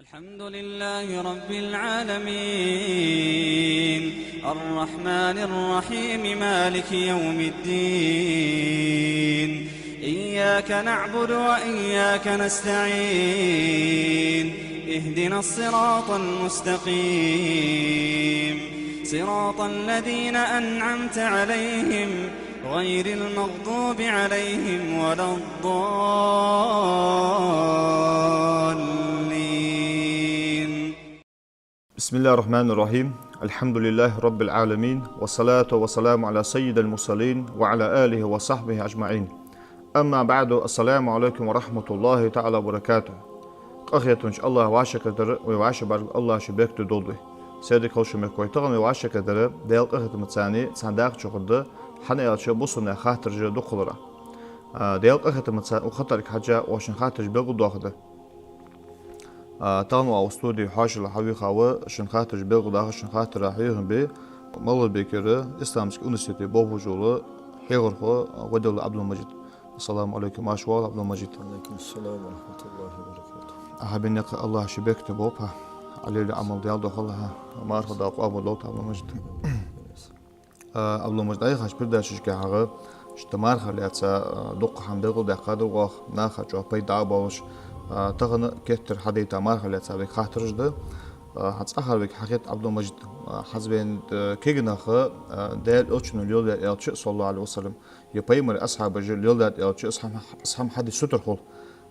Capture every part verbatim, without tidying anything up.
الحمد لله رب العالمين، الرحمن الرحيم، مالك يوم الدين. إياك نعبد وإياك نستعين. اهدنا الصراط المستقيم، صراط الذين أنعمت عليهم، غير المغضوب عليهم ولا الضالين. بسم الله الرحمن الرحيم. الحمد لله رب العالمين، والصلاة والسلام على سيد المرسلين وعلى آله وصحبه أجمعين. أما بعد، السلام عليكم ورحمة الله تعالى وبركاته. Къахетамча АллахӀа вӀашагӀкхетар вай вӀашагӀбарг АллахӀа ше бехке долда вай. Сайре кхалшо мехкой, тахан вай вӀашагӀкхетар Даьла къахетамца цхьан дакъа чу хургда, хӀана аьлча бусалба наьха хаттараш дукха хиларах. А, Даьла къахетамца укх хаттарга хьежжа, оаш шун хаттараш белгалдоахаргда. А, тахан укх студе хьоашалгӀа хьавийха ва шун хаттараш белгалдаха, шун хаттара хьехам бе МагӀалбикера исламски университете болх беш вола хьехархо Гъоделла Ӏабдул-Мажид. السلام عليكم, марша воагӀалва, Ӏабдул-Мажид. وعليكم السلام ورحمة الله وبركاته. Ӏа хьабенна никъ АллахӀа ше бехке болба, Ӏа лелаеш Ӏамал Даьла дохалахь, марха Дала къоабал долда, Ӏабдул-Мажид. А, Ӏабдул-Мажид, дӀаяхача передачашка хьагӀ, иштта мархах лаьца, а, дукха хӀама белгалдаьккхадар оаха, наха чӀоагӀа пайда а болаш, а, тахан геттара хьадайта мархах лаьца вайга хаттараш да. А, хӀанз цхьа хӀама вайга хьахет, Ӏабдул-Мажид, а, хӀанз вайна, а, кагий нах, а, Даьла Элчано леладаьд аьлча, صلى الله عليه وسلم, е пайхамара асхьабаша леладаьд аьлча, из хӀама, из хӀама хьаде сутара хул.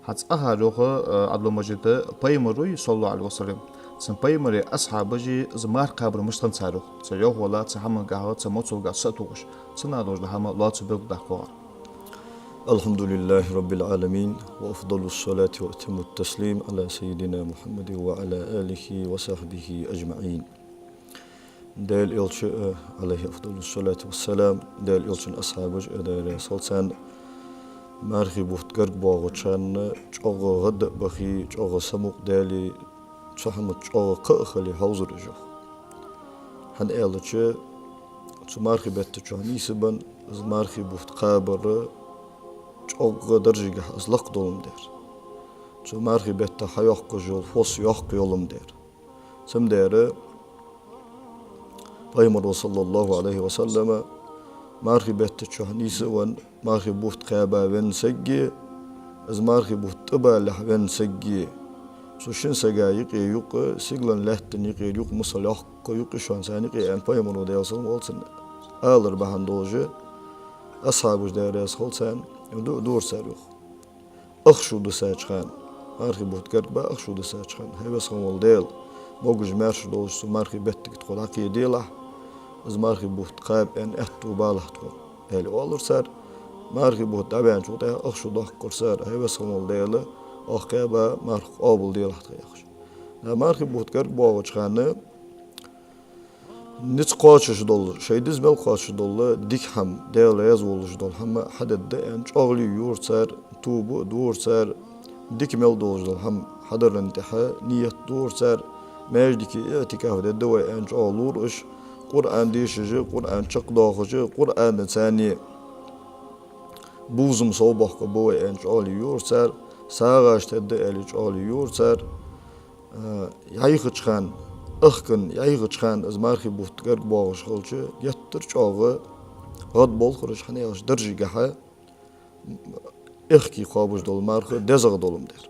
ХӀанз цхьа хӀама йоах, а, Ӏабдул-Мажид, пайхамар вий, صلى الله عليه وسلم, цун пайхамара асхьабаши из марха кхабари мишта хиннад цар, йоах. Цар йоах вала, цу хӀамангахьа, цу моцалгахьа са а тохаш, цунах долаш дола хӀама лоацца белгалдаккха вай. الحمد لله رب العالمين، وأفضل الصلاة وأتم التسليم على سيدنا محمد وعلى آله وصحبه أجمعين. Даьла Элча, э, عليه أفضل الصلاة والسلام, Даьла Элчан асхьабаш, э, Даьла раьза хилва царна, мархий бутт гарга боагӀача хана чӀоагӀа гӀадбахе, чӀоагӀа самукъадаьле, цу хӀаман чӀоагӀа кхаъ хиле хьовзар уж, йоах. ХӀана аьлча, цу мархий бетта чу нийсбенна, из мархий бутт кхабар чӀоагӀа даржагахьа из лакхдола хӀама дар. Цу мархий бетта хьайоаккхаш йола фос йоккха йола хӀама дар. Цудухьа пайхамаро, صلى الله عليه وسلم, мархий бетта чу нийсвенна, мархий бутт кхаба венна саг а, из мархий бутт тӀабалалехь венна саг а, цу шин сага юкъе юкъ, сигален лаьттан юкъера юкъ масал йоккха юкъ я шоана царна юкъе, аьнна, пайхамаро, Даьла салам хилда цунна, алар бахьан долаш, асхьабаша, Даьла раьза хилва царна, дуӀа дора цар, йоах. Ах шу дисача хана, мархий бутт гарга ба ах шу дисача хана, хӀай Веза хинна вола Даьла, могаш-маьрша долаш цу мархий беттага тхо дӀакхийделахь, из мархий бутт кхаба аьнна аьттув балахь тхона, аьле оалар цар. Мархий бутт дӀаваьнначул тӀехьагӀа ах шу доаккхар цар, хӀай Веза хинна вола Даьла, оаха кхаьба марха къоабалделахь тха, яхаш. ТӀаккха мархий бутт гарга боагӀача хана, низ кхоачаш дола, шоай низ мел кхоачаш дола дика хӀама, Даьла раьза волаш дола хӀама хьадергда аьнна, чӀоагӀо йора цар, тоба а дора цар, дика мел долаш дола хӀама хьадаран тӀехьа нийят дора цар, маьждиге иӀтикаф дергда вай аьнна, чӀоагӀо лора уж, Къуръан дешаш а, Къуръан чакхдоахаш а, Къуръанаца царна бувзам совбоаккхаргба вай аьнна, чӀоагӀо йора цар, сагӀаш тергда аьле, чӀоагӀо йора цар. Э, йӀайхача хана, ахкан йӀайхача хана из мархий бутт гарга боагӀаш хилча, геттара чӀоагӀа гӀадболхар уж, хӀана аьлча даржагахьа, аьхки кхоабаш дола марха дезагӀа дола хӀама дар.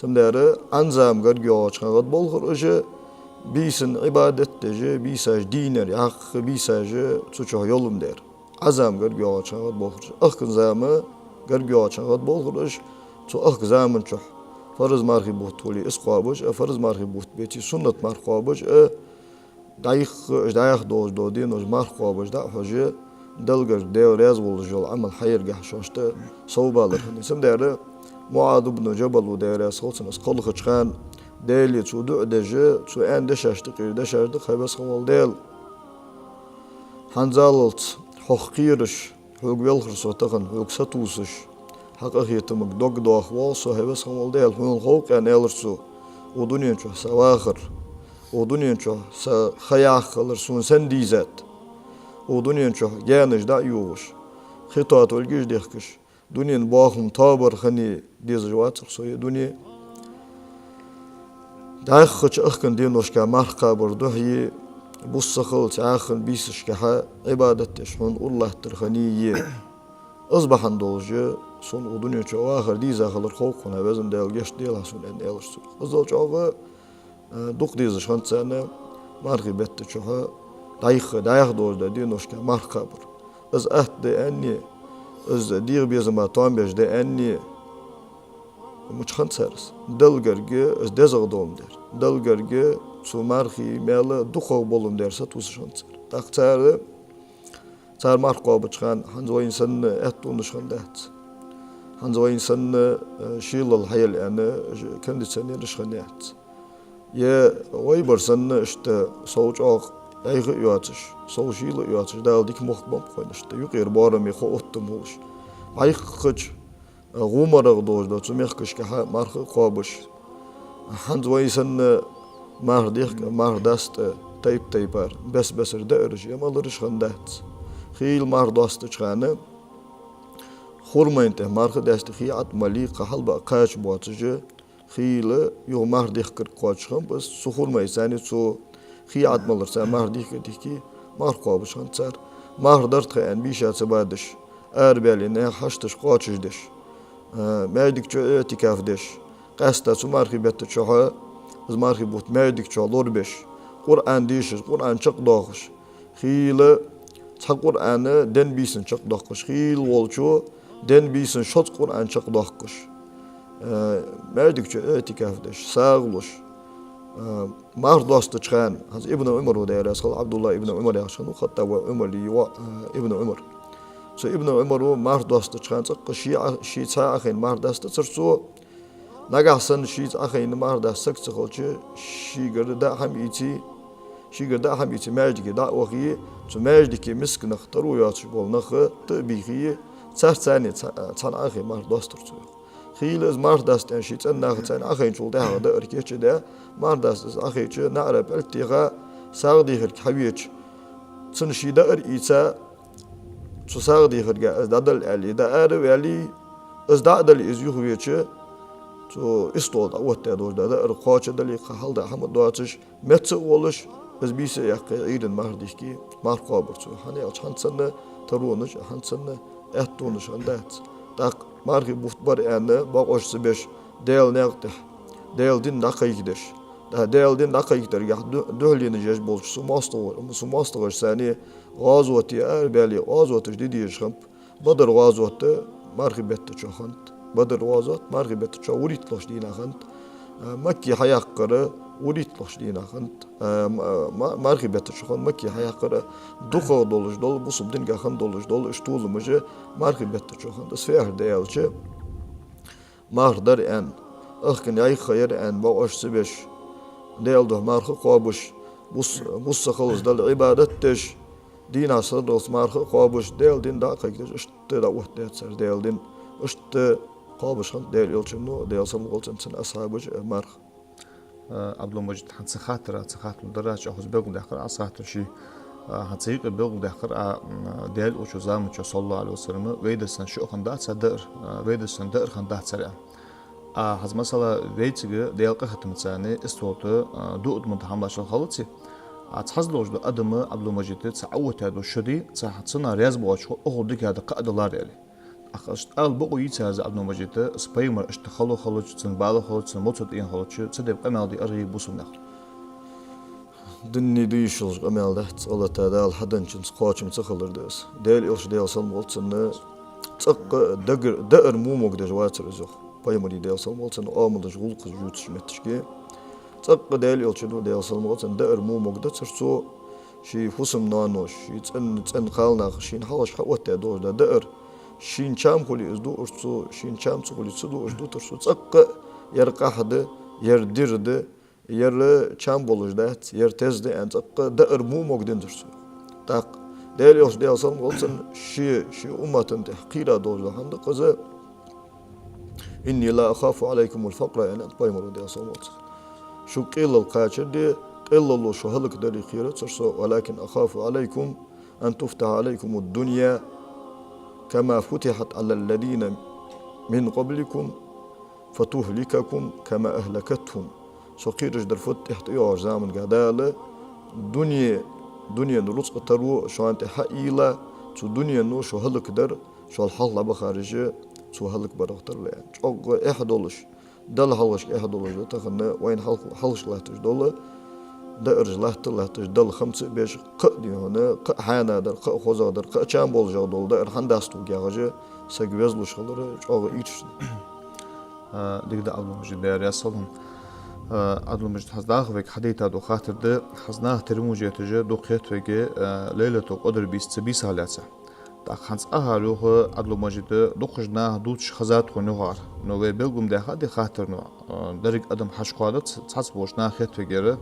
Цудухьа Ӏан зама гарга йоагӀача хана гӀадболхар уж, бийсан Ӏибадат деш а, бийсаш дийнар яккха, бийсаш цу чу йола хӀама дар. Ӏан зама гарга йоагӀача хана гӀадболхар уж. Ахкан зама гарга йоагӀача хана гӀадболхар уж, цу ахка заман чухь фарз мархий бутт хуле, из кхоабаш а, фарз мархий бутт беце, суннат марха кхоабаш а, дӀайха, дӀаяха долаш дола денош марха кхоабаш дӀа а хьожаш, Даьлагара, Даьла раьза волаш йола Ӏамал хьаяргахьа шоашта совбалар хиннай. Цудухьа МуӀаз ибн Джабала, Даьла раьза хилва цунна, из кхелхача хана, Даьлага цо дуӀа деш а, цо аьнна дешашта юкъера дешаш да-кх: хӀай Веза хинна вола Даьла, хӀанзалца хьох кхераш, хьога велхар со тахан, хьога сатувсаш, хьа къахетамга дог доаха воагӀа со, хӀай Веза хинна вола Даьла, хьона хов-кх, аьнна, аьлар цо, укх дунен чухь са вахар, укх дунен чухь са ха яккха хилар сона сенна дийзад, укх дунен чухь гаьнаш дӀа а ювхаш, хи тоатолгаш а дехкаш, дунен бахам тоабар хинна дезаш вацар со ер дуне. дӀаьххача ахкан деношка марха кхабар духьа, бус ца хилча ахкан бийсашкахьа Ӏибадат деш хьона ура латтар хиннай. Из бахьан долаш сона укх дунен чу вахар деза хилар хов хьона, Везан Даьла, гешт делахь сона, аьнна, аьлар цо. Из дол чӀоагӀа, э, дукха дезаш хиннад царна мархий бетта чухьа дӀаьха, дӀаьха долаш да деношка марха кхабар. Из атта да аьнна, из дегӀа безама тоам беш да аьнна, мича хиннад цар из? Далла гарга из дезагӀа долаш дар. Далла гарга цу мархий маьл дукхагӀа болаш дар сатувсаш хиннад цар. ТӀаккха цар, цар марха кхоабача хана хӀанз вайна санна аьттонаш хиннадац. ХӀанз вайна санна, э, шелал хьаяла аьнна, ж-, кондиционераш хиннаяц. Е вайбар санна иштта сов чӀоагӀа йӀайха а йоацаш, сов шийла а йоацаш, Дала дика мохк ба-кх вайна, иштта юкъера боараме хо оттам хулаш. ДӀаьххача гӀомарагӀа долаш да цу мехкашкахьа марха а кхоабаш. ХӀанз вайна санна марха дехка, марха даста тайп-тайпара, бес-бесара даараш, ямалараш хиннадац. Хийла марха достача хана хурмайна тӀа марха даьсса хий Ӏатмали кхы хьалба кхача боацаш, хийла юха марха дехкар кхоачаш хиннаб из, цу хурмайца цу хий Ӏатмаларца марха дехка-дехка марха кхоабаш хиннад цар. Марха дар тха аьнна бийша ца бадаш, арабаьнна наьха хьашташ кхоачашдеш, а, маьждига чу иӀтикаф деш, къаьстта цу мархий бетта чухьа, из мархий бутт маьждига чу лорабеш, Къуръан дешаш, Къуръан чакхдоахаш, хийла цхьа Къуръан ден бийсан чакхдоаккхаш, хийла волчо ден бийсан шозза Къуръан чакхдоаккхаш, э, маьждига чу иӀтикаф деш, сагӀа луш, э, марха достача хана, хӀанз Ибн Ӏумар ва, Даьла раьза хилва, Ӏабдуллахь ибн Ӏумар яхаш хиннав, Хаттаба Ӏумара воӀ, э, Ибн Ӏумар. Цу Ибн Ӏумара марха достача хана цӀаккха ший Ӏа-, ший цхьаь Ӏохайна марха дастацар цо, нагахь санна шийца Ӏохайна марха даьсса саг ца хилча, шийгара даа хӀама ийце, шийгара даа хӀама ийце, маьждиге дӀа а вахе, цу маьждиге мискача наха таро йоацаш бола нах тӀа а бийхе, царца цхьана, цхьана Ӏохайна марха достар цо. Хийла из марха даста аьнна ший цӀен нахаца Ӏохайначул тӀехьагӀа даар кийчдаь, марха даста из Ӏохайча, наӀара пӀелг теха, сагӀа дехарга хьавеча, цунна ший даар ийца, цу сагӀа дехарга из дӀадала аьле, дӀаара а ваьле, из дӀа а дале, из юхавеча, цу истола тӀа оттадаь долаш да даар кхоачадале, кхы хьалдаа хӀама доацаш, меца а волаш, из бийса а яьккхе, Ӏуйрийна марха дехке, марха кхоабар цо. ХӀана аьлча хӀанз санна таронаш, хӀанз санна аьттонаш хиннадац. ТӀаккха мархий бутт бар аьнна, бокъонаш ца беш, Даьла наькъа тӀа Даьла дин дӀакхайкадеш, тӀаккха Даьла дин дӀакхайкадаргахьа ду-, духьале еш болча цу моастагӀа-, цу моастагӀашца цхьана гӀазоте арабаьле, гӀазоташ де дезаш хиннаб. Бадр гӀазот мархий бетта чу хиннад. Бадр гӀазот мархий бетта чу вурийтлагӀча дийнахьа хиннад. А, Макка хьаяккхар вурийтлагӀча дийнахьа хиннад. А, ма-, ма-, мархий бетта чу хиннад Макка хьаяккхар. ДукхагӀа долаш дола, бусалба динагахьа долаш дола иштта толамаш мархий бетта чу хиннад. Из фу яхар да аьлча, марха дар аьнна, ахкан йӀайха яр аьнна, бокъонаш ца беш, Даьла духьа марха кхоабаш, бус-, бус ца хилалца Далла Ӏибадат деш, дийнахьа сарралца марха кхоабаш, Даьла дин дӀа а кхайкадеш, иштта дӀаоттадаьд цар Даьла дин, иштта кхоабаш хиннад Даьла Элчано, Даьла салам хилда цунна, цун асхьабаша а марха. Э, Ӏабдул-Мажид, хӀанз цхьа хаттар, цхьа хаттар дар, чӀоагӀа белгалдаьккхар Ӏа, цхьа хаттар ший, э, хӀанз цхьа юкъе белгалдаьккхар Ӏа, м, Даьла Элчо заман чу, саллаллахӀу Ӏалайхи ва саллам, вай даьсан шо хиннадац цхьа даар, э, вай даьсан даар хиннадац цар аьнна. А хӀанз масала вайцига Даьла къахетамца цхьана истола тӀа, э, дуа-ма да хӀама шал хилаций, а цхьацца долаш дола адам, Ӏабдул-Мажид, цхьа Ӏооттадаь дола шо дий, цхьа цунах раьза боацаш хул, укхул дикагӀа да, кхы а далар аьле. ТӀаккха иштта ала бокъо йий цар, Ӏабдул-Мажид, из пайхамар иштта хало хилча, цун бала хилча, цун муцат ийна хилча, цу тайпа къамаьл де аргӀий бусалба наха? Динна де йиш йолаш къамаьл дац, АллахӀ Дала хьаденначунца кхоачам ца хилар да из. Даьла Элча, Даьла салам хилда цунна, цӀаккха дагар-, даар мо могадеш вацар из, йоах. Пайхамара, Даьла салам хилда цунна, оамалаш, гӀулакхаш ювцача метташка. ЦӀаккха Даьла Элчано, Даьла салам хилда цунна, даар мо могадацар цо, ший фусам-ноанош, ший цӀен-, цӀен-кхалнах, шийна хьалхашка хьаоттадаь долаш да даар, шийна чам хуле из дуар цо, шийна чам ца хуле ца дуаш дутар цо, цӀаккха а ер къахьа да, ер дир да, ер чам болаш дац, ер теза да аьнна, цӀаккха даар мо могадензар цо. ТӀаккха Даьла Элча, Даьла салам хилда цунна, ший, ший уммата тӀехьа кхийра долаш дола хӀама да-кх из: «إني لا أخاف عليكم الفقر», аьннад пайхамара, Даьла салам хилда цунна. Шуга къеллал кхачар де, къеллало шу хӀалакдаре кхерацар со, «ولكن أخاف عليكم أن تفتح عليكم الدنيا كما فتحت على الذين من قبلكم فتهلككم كما أهلكتهم». Со кхераш дар фуд тӀехьа тӀайоагӀача замангахь Дала, дуне, дунен рузкъа таро шоана тӀа хьаийла, цу дунено шо хӀалакдар, шол хьалха дӀабахараш а цо хӀалакбарах тарлу аьнна. ЧӀоагӀа эхь долаш, Далла хьалхашка эхь долаш да тахан вайна хьалха-, хьалхашка латташ дола, даараш латта а латташ, Далла хамца а беш, кхы а дий хьона, кхы а хьанадар, кхы а хозагӀдар, кхы а чам болашагӀа дола даар хӀана дац тхога яхаш а, саг везалуш хилар чӀоагӀа ийрча. А, дика да, Ӏабдул-Мажид, Даьла раьза хилва хьона. А, Ӏабдул-Мажид, хӀанз даха вайга хьадайта дола хаттар да, хӀанз наха тара мо жеташ дукха хет вайга, а, Лайлатул-Къадр бийса цу бийсах лаьца. ТӀаккха хӀанз цхьа хӀама йоах Ӏабдул-Мажида, дукхача наха дувцаш хезад тхона йоахар. Но вай белгалдаьха да хаттар, но, а, деррига адам хьакхоадац, цхьацца болча наха хет вайга ер.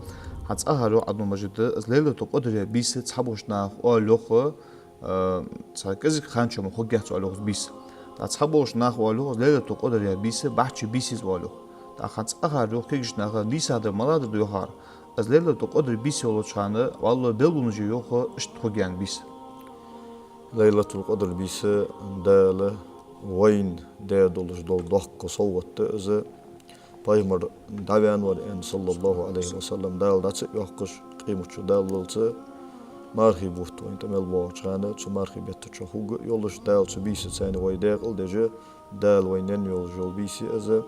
ХӀанз цхьа хӀама йоах Ӏабдул-Мажида, из Лайлатул-Къадр яха бийса цхьаболча наха оал йоах, а, цхьа кӀезига хана чу ма хургьяц оал йоах из бийса. ТӀаккха цхьаболча наха оал йоах, из Лайлатул-Къадр яха бийса баьчча бийса я из оал йоах. ТӀаккха хӀанз цхьа хӀама йоах кагийча наха, бийсах дар малагӀа дар да йоахар. Из Лайлатул-Къадр бийса йолча хана, валлахӀи, белгалонаш я йоах, иштта хургья бийса. Лайлатул-Къадр бийса Дала вайна даь долаш дола доккха совгӀат да из. Пайхамар дӀаваьнна вар аьнна, саллаллахӀу Ӏалайхи ва саллам, Дала дӀа ца а йоаккхаш, къематчу даллалца мархий бутт вайна тӀа мел боагӀача хана, цу мархий бетта чу хургйолаш, Дала цу бийсаца вай декъала деш, Дала вайна енна йолаш йола бийса я из.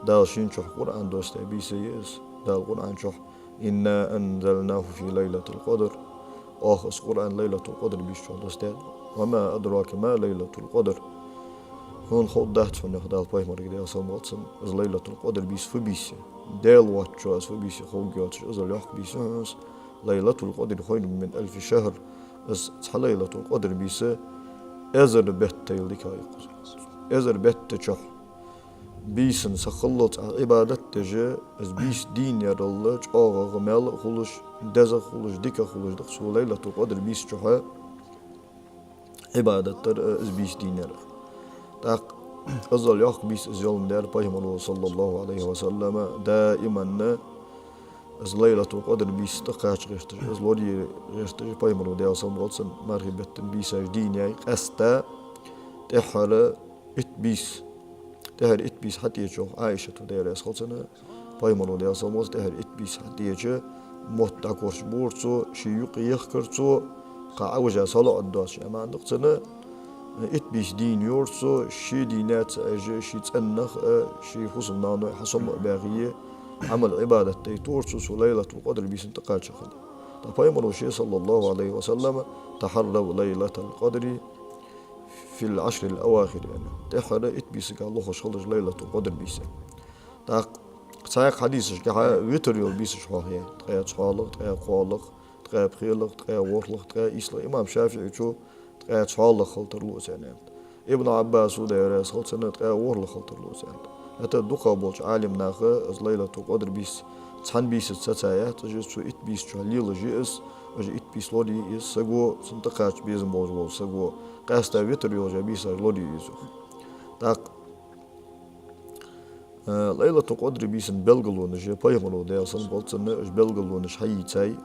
Дала шийна чу Къуръан доссадаь бийса я из. Дала Къуръан чу: «إنا أنزلناه في ليلة القدر». Оаха из Къуръан Лайлатул-Къадр бийса чу доссадаьд. «وما أدراك ما ليلة القدر». Хьона ховргдац хьона, йоах Дала пайхамарга, Даьла салам хилда цунна, из Лайлатул-Къадр бийса фу бийса я. Даьла воацачоа из фу бийса я ховргйоацаш, из йоккха бийса я хьона из. «ليلة القدر خير من ألف شهر». Из цхьа Лайлатул-Къадр бийса эзар бетта тайла дикагӀа я-кх из. Эзар бетта чу бийсан сахиллалца Ӏибадат деш, из бийса дийна ярал чӀоагӀагӀа маьл а хулаш, дезагӀа хулаш, дикагӀа хулаш да-кх цу Лайлатул-Къадр бийса чу Ӏибадат дар, э, из бийса дийна яр. ТӀаккха иззал йоккха бийса из йоландаь пайхамаро, саллаллахӀу Ӏалайхи ва саллам, даиман из Лайлатул-Къадр бийса тӀакхача гӀерташ, из лорае гӀерташ, пайхамаро, Даьла салам хилда цунна, мархий бетта бийсаш дийна яьй, къаьстта тӀеххьара итт бийса, тӀеххьара итт бийса хьатӀаеча, йоах Ӏайшата, Даьла раьза хилва цунна, пайхамаро, Даьла салам хилда цунна, тӀеххьара итт бийса хьатӀаеча, мотт дӀакхоачаш бора цо, ший юкъ ехкар цо, кхы Ӏовижа салоӀат доацаш, аман да-кх цунна, итт бийса дийна йора цо, ше дийна яц аьнна, ший цӀен нах а, ший фусам-ноаной хьасома а баьхе, Ӏамал-Ӏибадат дайта вора цо, цу Лайлатул-Къадр бийсан тӀакхача хана. ТӀаккха пайхамаро ше, саллаллахӀу Ӏалайхи ва саллам: «تحروا ليلة القدر في العشر الأواخر», аьнна. ТӀеххьара итт бийсагахь лохаш хилалаш Лайлатул-Къадр бийса. ТӀаккха цхьаькха хьадисашкахь витр йола бийсаш хьоахаяьй: ткъаь цхьоалагӀа, ткъаь кхоалагӀа, ткъаь пхелагӀа, ткъаь ворхӀлагӀа, ткъаь ийслагӀа. Имам ШафиӀийс ткъаь цхьоалагӀа хила тарлу из аьннад. Ибн Ӏаббаса, Даьла раьза хилва цунна, ткъаь ворхӀлагӀа хила тарлу из аьннад. ХӀаьта дукхагӀболча Ӏалимнаха из Лайлатул-Къадр бийса цхьан бийсаца ца яц, из цу итт бийса чу лелаш я из, из итт бийса лорае из саго, цунна тӀакхача безам болаш волча саго, къаьстта витр йолча бийсаш лорае из. ТӀаккха Э, Лайлатул-Къадр бийсан белгалонаш я, пайхамаро, Даьла салам хилда цунна, уж белгалонаш хьаийцай.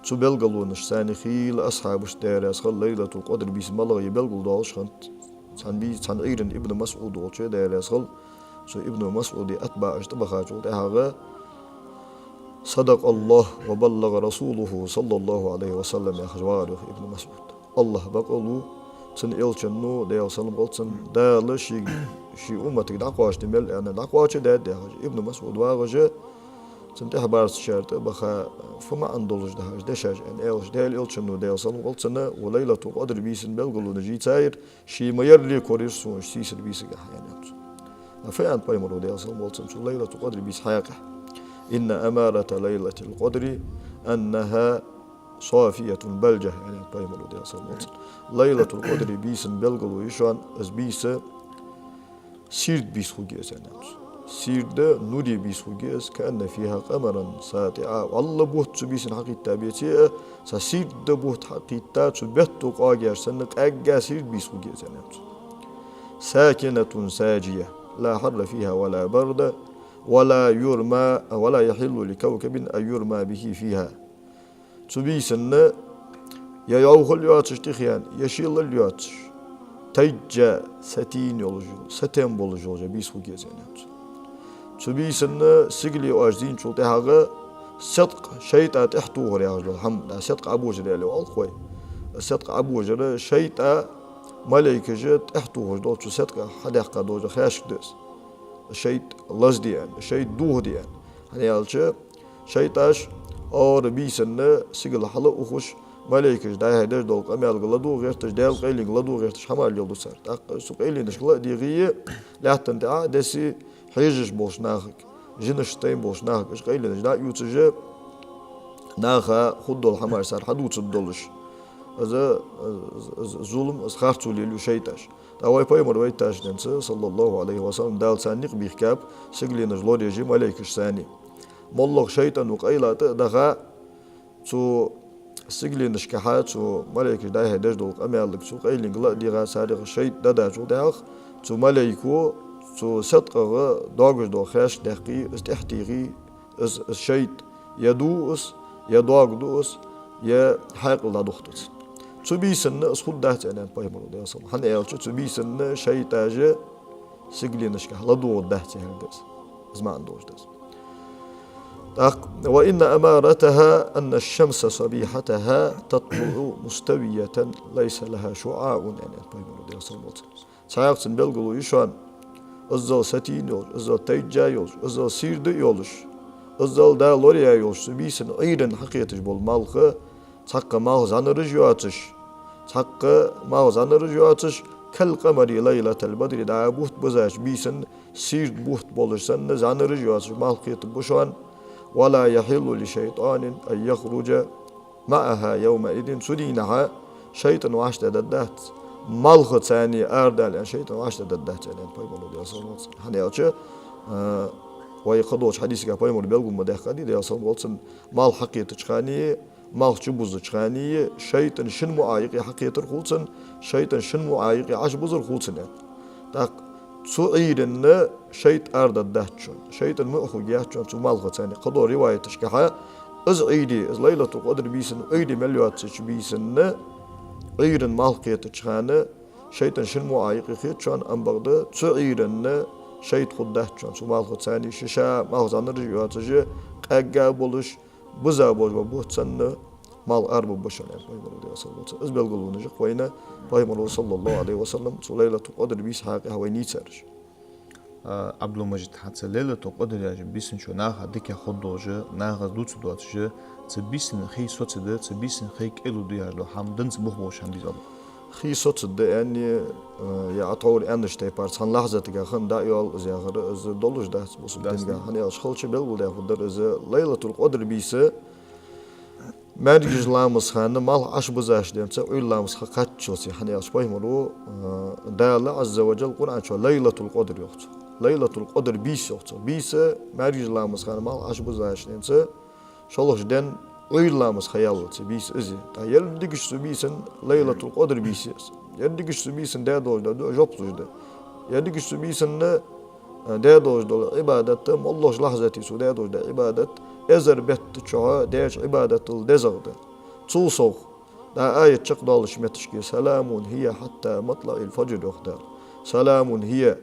Цу белгалонашца хийла асхьабашта, Даьла раьза хилва, Лайлатул-Къадр бийса малагӀа я белгалдоалаш хиннад. Цхьан бий-, цхьан Ӏуйран Ибн МасӀуд волча, Даьла раьза хилва, цу Ибн МасӀуда атбаӀаш тӀабахачул тӀехьагӀа: «صدق الله وبلغ رسوله صلى الله عليه وسلم», яхаш вагӀар, йоах, Ибн МасӀуд. АллахӀ бакъ лу, цун элчано, Даьла салам хилда цунна, Дала ший, ший умматага дӀакхоачашде мел аьннар дӀакхоачашдаьд, яхаш. Ибн МасӀуд вагӀаш, цунна тӀехьабарзачар тӀа а баха, фу маӀан долаш да хьажа дешаш аьнна, аьлча, Даьла элчано, Даьла салам хилда цунна, укх Лайлатул-Къадр бийсан белгалонаш йийцар, ше ма ярре корайир сона уж сийсара бийсагахь, аьннад цо. Фу аьннад пайхамаро, Даьла салам хилда цунна, цу Лайлатул-Къадр бийсан хьакъехьа: «إن أمارة ليلة القدر أنها صافية بلجة», аьннад пайхамаро, Даьла салам хилда цунна. Лайлатул-Къадр бийсан белгало я шоана, из бийса сийрда бийса хургья из, аьннад цо. Сийрда, нуре бийса хургья из, «كأن فيها قمرا ساطعا». ВаллахӀи, бутт цу бийсан хьакхийтта беце а, цхьа сийрда бутт хьакхийтта, цу бетто къоагаяьр санна, къаьгга сийрда бийса хургья из, аьннад цо. «ساكنة ساجية لا حر فيها ولا برد ولا يرمى، ولا يحل لكوكب أن يرمى به فيها». Цу бийсан е йӀовхал йоацаш тӀехьен, е шелал йоацаш, тайжжа сатийна йолаш йола, сатем болаш йола бийса хургья из, аьннад цо. Цу бийсан сигали оаш зийначул тӀехьагӀа седкъа шайтӀа тӀехьатохар яхаш дола хӀама, да, седкъа Ӏобожар аьле оал-кх вай. Седкъа Ӏобожар шайтӀа малейкаша тӀехьатохаш дола, цу седкъа хьадаьккха дола хаьшка да из. ШайтӀа лазаде аьнна, шайтӀа дохаде аьнна. ХӀана аьлча, шайтӀаш ара бийсан сигала хьалаухаш, малейкаша дӀа-хьа деш дола къамаьлга ладувгӀа гӀерташ, Даьла къайленга ладувгӀа гӀерташ хӀамаш леладу цар. ТӀаккха цу къайленашка ла а дийгӀе, лаьттан тӀа а деси, хьежаш болча нахага, жинаш тайна болча нахага уж къайленаш дӀа а ювцаш, наха хургдола хӀамаш цар хьадувцаргдолаш. Из, из, из зулам, из харцо лелаю шайтӀаш. ТӀаккха вай Пайхамар вайташ денца, саллаллахӀу Ӏалайхи ва саллам, Дала царна никъ бийхкаб, сигаленаш лораеш малейкаш санна. МоллагӀа шайтӀано къайла тӀа а даха, цу сигаленашкахьа, цу малейкаша дӀа-хьа деш дола къамаьлага, цу къайленга ла а дийгӀа, царех шайтӀа дӀадахачул тӀехьагӀа, цу малейко цу седкъагӀа доагаш дола хаьшка даьккхе, из тӀехьатехе, из, из шайтӀа е дув из, е доагӀа дув из, е хьаькъал дӀадохаду цун. Цу бийсан из хургдац аьннад Пайхамаро, Даьла салам. ХӀана аьлча, цу бийсан шайтӀаш сигаленашка ладувгӀаргдац аьнна да из. Из маӀан долаш да из. ТӀаккха: «وإن أمارتها أن الشمس صبيحتها تطلع مستوية ليس لها شعاع», аьннад Пайхамаро, Даьла салам хилда цунна. Цхьаькха цун белгало я шоана, иззал сатийна йолаш, иззал тайжжа йолаш, иззал сийрда а йолаш, иззал да лораяь йолаш, цу бийсан Ӏуйранна хьакхеташ бола малх, цхьаккха малх зӀанараш йоацаш, цхьаккха малх зӀанараш йоацаш, «كالقمر ليلة البدر», дӀа бутт бизача бийсан сийрда бутт болаш санна, зӀанараш йоацаш малх кхетаргба шоана. «ولا يحل لشيطان أن يخرج معها يومئذ», цу дийнахьа шайтӀа вӀаштӀехьадергдац, малхаца цхьана арадала аьнна шайтӀа вӀаштӀехьадергдац аьннад Пайхамаро, Даьла салам хилда цунна. ХӀана аьлча, а, вай кхыдолча хьадисага Пайхамаро белгал ма даьккхадий, Даьла салам хилда цунна, малх хьакхетача хана, малх чубузача хана шайтӀа шин муӀа юкъе хьакхетар хул цунна, шайтӀа шин муӀа юкъе Ӏочубузар хул цунна. ТӀаккха цу Ӏуйранна шайтӀа арадергдац шоана, шайтӀа муӀа хургьяц шоана цу малхаца цхьана. Кхыдолча риваяташкахьа, из Ӏуйре, из Лайлатул-Къадр бийсан Ӏуйре мел йоацача бийсан Ӏуйранна малх кхетача хана шайтӀа шин муӀа юкъе хет шоана, амма бакъда цу Ӏуйранна шайтӀа хургдац шоана цу малхаца цхьана, ше-ше малх зӀанараш йоацаш, къаьгга болаш, биза болаш бола бутт санна, малх арабергба шоана, аьннад Пайхамаро, Даьла салам хилда цунна. Из белгалонаш я-кх вайна Пайхамаро, саллаллахӀу Ӏалайхи ва саллам, цу Лайлатул-Къадр бийсан хьакъехьа вайна нийсараш. А, Ӏабдул-Мажид, хӀанз цу Лайлатул-Къадр яхача бийсан чу наха дика ходдолаш, наха дувца доацаш, цу бийсан хий соцаргда, цу бийсан хий кӀайлургда яхаш дола хӀама динца бух болаш хӀама дий из? Хий соцаргда аьнна, э, е Ӏа тхьовра аьннача тайпара цхьан лахьзатагахьа хинна дӀа а йоалл из яхар, из долаш дац бусалба динагахьа. ХӀана аьлча, халча белгалдаь хургдар из, Лайлатул-Къадр бийса маьркӀажа ламаза хана малх Ӏобузаш денца Ӏуйра ламаз ха кхаччалца, хӀана аьлча Пайхамаро, э, Дала Ӏазза ва Джалла Къуръан чу Лайлатул-Къадр йоах цох. Лайлатул-Къадр бийса йоах цох. Бийса маьркӀажа ламаза хана малх Ӏобузаш денца шоллагӀча ден Ӏуйра ламаз ха яллалца бийса из я. ТӀаккха еррига цу бийсан Лайлатул-Къадр бийса я из. Еррига цу бийсан даь долаш дола дуӀа жоп луш да. Еррига цу бийсан, э, даь долаш дола Ӏибадат, моллагӀча лахьзате цо даь долаш дола Ӏибадат, эзар бетта чухь даьча Ӏибадатал дезагӀа да. Цул совгӀа, дӀа аят чакхдоалача метташка: «سلام هي حتى مطلع الفجر», йоах Дала. «سلام هي»,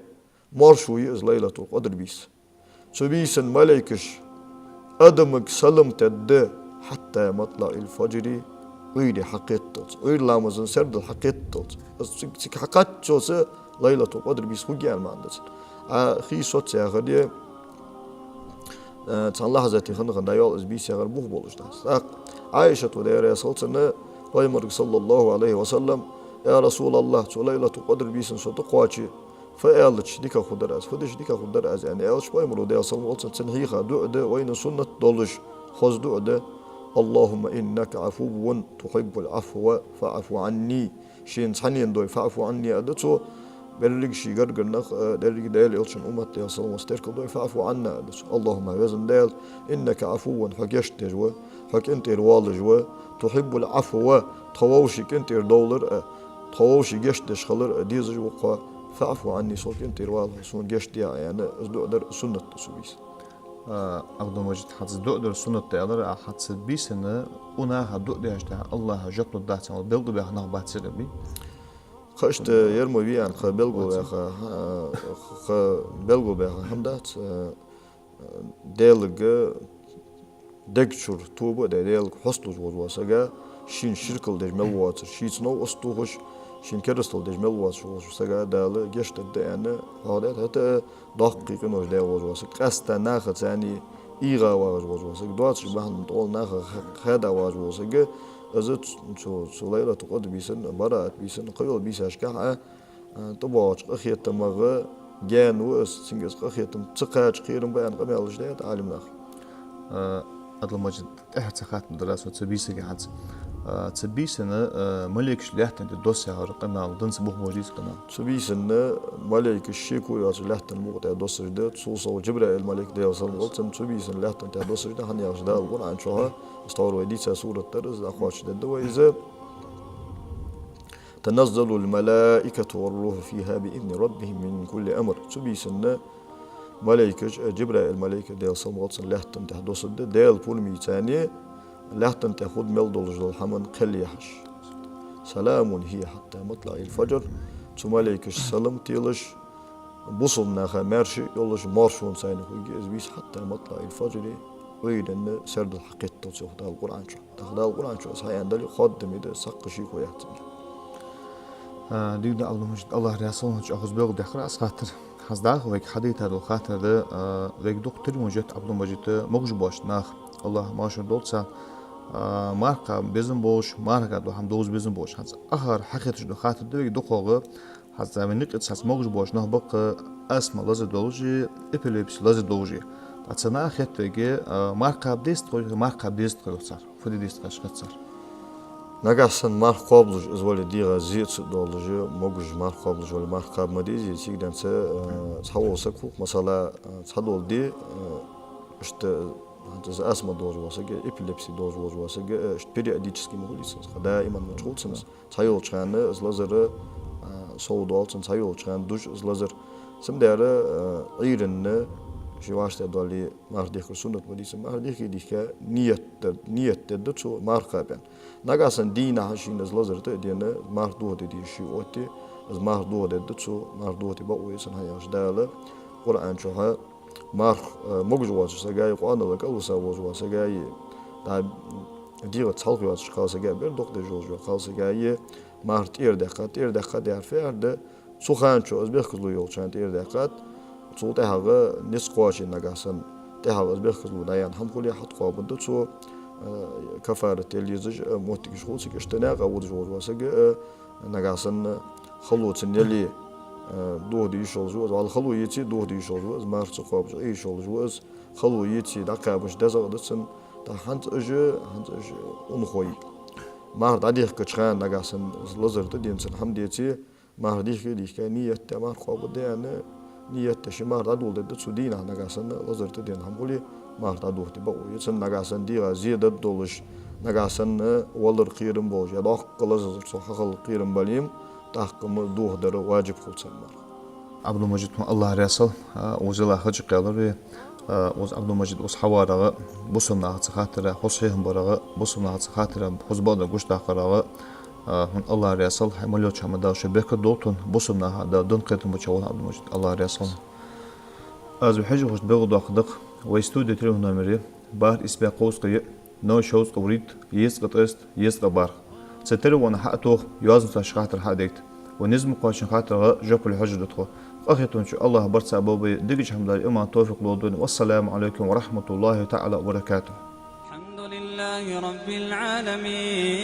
моаршо я из Лайлатул-Къадр бийса. Цу бийсан малейкаш адамага салам тедда, «حتى مطلع الفجر», Ӏуйре хьакхетталца, Ӏуйра ламаза сердал хьакхетталца. Из цига, цига хьакхаччалца Лайлатул-Къадр бийса хургья аьнна маӀан да цун. А хий соц яхар, э, цхьан лахьзате хана-хана дӀа а йоалл из бийса яхар бух болаш дац. ТӀаккха Ӏайшата, Даьла раьза хилва цунна, Пайхамарга, саллаллахӀу Ӏалайхи ва саллам: «Я РасулаллахӀ, цу Лайлатул-Къадр бийсан со тӀакхоаче, фу аьлча дика хургдар аз, фу дича дика хургдар аз?» аьнна аьлча, Пайхамаро, Даьла салам хилда цунна, цунна хьийха дуӀа да, вайна суннат долаш хоза дуӀа да: «اللهم إنك عفو تحب العفو فاعف عني». Шийна цхьаннена дой «فاعف عني» а да цо, беррига ший гаргара нах а, деррига Даьла Элчан уммат, Даьла салам хилда цунна, теркал дой «فاعف عنا» а да цо. «اللهم», везан Даьла, «إنك عفو», хьо гешт деш ва, хьо кӀантӀера воалаш ва, «تحب العفو», тхо вовший кӀантӀера довлар а, тхо вовший гешт деш хилар а дезаш ва-кх хьо, «فاعف عني», сол кӀантӀера вала хьо, сона гешт де, аьнна, из дуӀа дар суннат да цу бийсан. А, Ӏабдул-Мажид, хӀанз дуӀа дар суннат да аьлар, а хӀанз бийсан укх наха дуӀа деш тӀехьа АллахӀа жоп лургдац аьнна белгалбаьха нах бац, цигара бий? Кхы иштта ер ма вий аьнна, кхы белгалбаьха, а, кхы белгалбаьха хӀама дац, а, Даьлага дег чура тоба а даь, Даьлага хьесталуш волаш вола саг, шийна ширкал деш мел воацар, шийца новкъост тохаш, шийна керастал деш мел воацаш волаш вола саг Дала гешт дергда аьнна хьоахадаьд. ХӀаьта а доккхий къинош даь волаш вола саг, къаьстта нахаца царна ийгӀа вагӀаш волаш вола саг, доацаш бахьан тӀол наха хада вагӀаш вола саг, из цу, цу, цу Лайлатул-Къадр бийсан, Бараат бийсан, кхыйола бийсашкахь а, а, тӀабоагӀача къахетамах гаьна ва из, цунга из къахетам ца кхача кхерам ба аьнна къамаьлаш даьд Ӏалимнаха. А, Абдул-Мажид, тӀехьа цхьа хаттар дар аз хьона цу бийсага хӀанз. А, цу бийсан, а, малейкаш лаьттан тӀа доссадар къамаьл да, цу бух бождийца къамаьл. Цу бийсан малейкаш шеко йоацаш лаьттан букъа тӀа доссаш да, цул совгӀа Джабраил малейк, Даьла салам хилда цунна, цу бийсан лаьттан тӀа доссаш да, хӀана аьлча Дала Къуръан чу, из тхьовра вай дийца сурат дар, из дӀакхоачашдергда вай из. تنزل الملائكة والروح فيها بإذن ربهم من كل أمر. Цу бийсан малейкаш, э, Джабраил малейк, Даьла салам хилда цунна, лаьттан тӀа доссаргда, Даьла пурамаца царна лаьттан тӀа хургда мел долаш дола хӀама кхел яхьаш. سلام هي حتى مطلع الفجر. Цу малейкаша салам телаш, бусалба наха маьрша йолаш, маьршонца царна хургья из бийса, حتى مطلع الفجر, Ӏуйранна сердал хьакхеталца, йоах Дала Къуръан чу. ТӀаккха Дала Къуръан чу из хьааьннадале, хоадаме да, цхьаккха шеко яц цунга. А, дика да, Абдул-Мажид, АллахӀ раьза хилва хьона, чӀоагӀа хоза белгалдаьккхар аз хаттар. ХӀанз дӀахо вайга хьадайтар дола хаттар да, а, вайга дукха тилмаш етт, Абдул-Мажид, могаш боаца нах, АллахӀ машар долда царна, а, марха кхаба безам болаш, мархага дола хӀама довза безам болаш. ХӀанз ахар хьахеташ дола хаттар да вайга дукхагӀа, хӀанз цхьа вай наькъаца хӀанз могаш боаца нах ба-кх астма лазар долаш, эпилепси лазар долаш. ТӀаккха цу наха хетт вайга, а, марха кхаба деза тхо, марха кхаба деза тхо, йоах цар. Фу де деза тхо, хет цар. Нагахьа санна марха кхоабалаш из вале, дегӀа зе ца долаш, могаш марха кхоабалаш вале, марха кхаба ма дезий, цига денз, а, цхьавола саг хул-кх, масала, а, цхьадола ди, а, иштта, хӀанз из астма долаш вола саг, эпилепси долаш волаш вола саг, а, иштта периодически ма хулий цунца, даиман ма хул цунца. Цхьайолча хана из лазар, а, совдоал цунна, цхьайолча хана дож из лазар. Цудухьа, а, Ӏуйранна, ший вӀаштӀехьадоале, марха дехкар суннат ма дий цун, марха дехке а дийхка, ният дар-, ният дергда цо марха кхаба аьнна. Нагахьа санна дийнахьа шийна из лазар тӀа а дена, марха дохаде дезаш ше отте, из марха дохадергда цо, марха дохаде бокъо я цунна, хӀана аьлча Дала Къуръан чу, марха, а, могаш воацача сага а, къоанал кӀалвиса волаш вола сага а, дӀа дегӀаца хьалха йоацаш кхалсага а, бер дукха деш волаш вола кхалсага а марха тӀера даьккха, тӀера даьккха дер фу яхар да, цу хана чу из бехказло йолча хана тӀера даьккхад, цул тӀехьагӀа низ кхоаче нагахьа санна, тӀехьагӀа из бехказло дӀаяьнна хӀама хуле, хьатӀакхоабаргда цо, а, каффарат ела езаш, а, моттигаш хул цига, иштта наькъа водаш волаш вола саг а, нагахьа санна хало цунна яле, а, дохаде йиш йолаш ва из, валлахӀи, хало еце а дохаде йиш йолаш ва из, марха ца кхоабаш Ӏе йиш йолаш ва из, хало еце а дӀакхабаш дезагӀа да цунна, тӀаккха хӀанз уж, хӀанз уж унахой. Марха дӀадехкача хана нагахьа санна лазар тӀадена цунна хӀама деце, марха дехке а дийхка, ният даь марха кхоабаргда аьнна, ният даь ший марха дӀадоладергда цо дийнахьа, нагахьа санна лазар тӀадена хӀама хуле, марха дӀадохаде бокъо я цунна, нагахьа санна дегӀа зе даргдолаш, нагахьа санна валар кхерам болаш, е доккха лазар цо хьахилар кхерам бале-м, тӀаккха-м дохадар важиб хул цунна марха. Абдул-Мажид, хьона АллахӀ раьза хилва, а, укхаза хьажа кхаьлар вай, а, укхаза Абдул-Мажид укхаза хьаварагӀа, бусалба нахаца хаттара хоза хьехам барагӀа, бусалба нахаца хаттара хоза бакъдар гучадаккхарагӀа, а, хьона АллахӀ раьза хилва, хьай мел йолча хӀаман Дала ший беркат долда хьона, бусалба наха Дала дин кхетам беча волва хьо, Абдул-Мажид, АллахӀ раьза хилва хьона. Аз вай хьажа хургда белгалдоаккхаргда-кх вай студе телефон номер: бархӀ исс бӀаь кховзткъеи, ноаь шовзткъеи вурийтта, езткъа ткъеста, езткъа бархӀ. Цу телефона хьа а тоха, йоазонца шоай хаттар хьа а дайта. Вай низ ма кхоаччача хаттарга жоп луш хьожаргда тхо. Къахетамчо АллахӀ барт цхьа болба вай, дикача хӀаман Дала иман, товфикъ лолда вайна. والسلام عليكم ورحمة الله تعالى وبركاته. الحمد لله رب العالمين،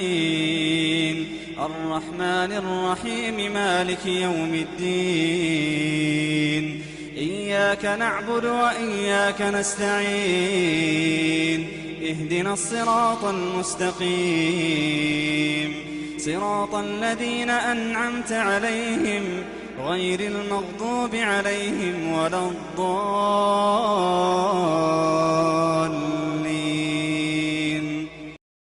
الرحمن الرحيم، مالك يوم الدين. إياك نعبد وإياك نستعين. اهدنا الصراط المستقيم. صراط الذين أنعمت عليهم غير المغضوب عليهم ولا الضالين.